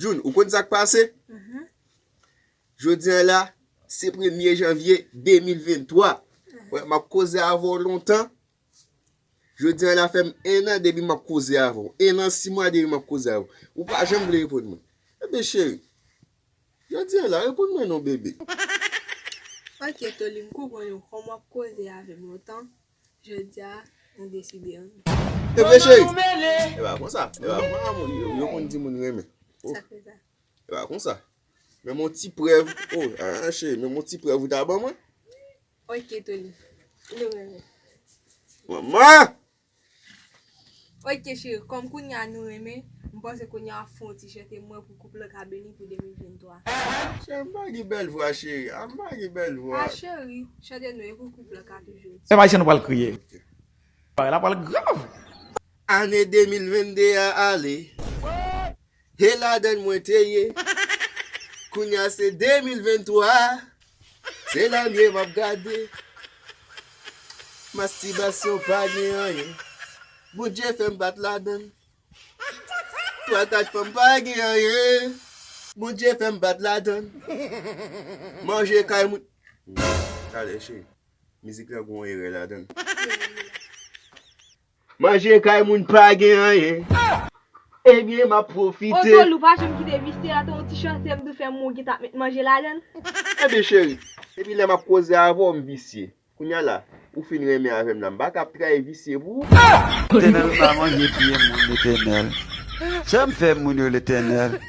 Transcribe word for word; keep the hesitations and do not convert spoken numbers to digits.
June, ou konn sa k pase? Mhm. Jodi a la, se premye janvye de mil venntwa. Wè, m ap koze avè w lontan. Jodi a la fè m en an depi m ap koze avè w. En an, sis mwa depi m ap koze avè w. Ou pa janm vle reponn mwen. Ebyen, cheri, jodi a la, reponn mwen non, bebe. Ok, Toli, m konprann ou. Kòm w ap koze avè m lontan, jodi a, nou deside ann. Ebyen, cheri, e pa konsa. E pa konsa, yo, yo konn di moun renmen. Oh. Sa fè sa. E pa konsa. Men mon ti prèv. Oh, ah, cheri, men mon ti prèv ou ta ban mwen. Ok, Toli. Nou renmen. Manman! Ok, cheri, kòm kounye a nou renmen, m panse kounye a w ap fè yon ti chante mwen pou koup lan ka beni pou de mil venntwa. Cheri, m pa gen bèl vwa, cheri. Ah, m pa gen bèl vwa. Ah, cheri, chante nou e pou koup lan ka toujou. E pa jan nou pral kriye. Ok. Bagay la pral grav. Ane de mil vennde a ale. E ladann mwen te ye. Kounye a se de mil venntwa. Se lamye m ap gade. Mastibasyon pa gen anyen. Bondye fè m bat ladann. Twa kat fanm pa gen anyen. Bondye fè m bat ladann. Manje kay moun. Talè, cheri. Mizik la gon erè ladann. Manje kay moun pa gen anyen. Ebyen, m ap pwofite. Oto, Lou, pa janm kite visye a, te yon ti chante m tou fè m, ou gen t ap met manje ladann. Ebyen, cheri, depi lè m ap koze avè w, m visye. Kounye a la, ou fin renmen avè m la, m pa ka ap trayi visye pou ou. Letènèl pa manje pye moun, Letènèl. Sa m fè moun yo, Letènèl?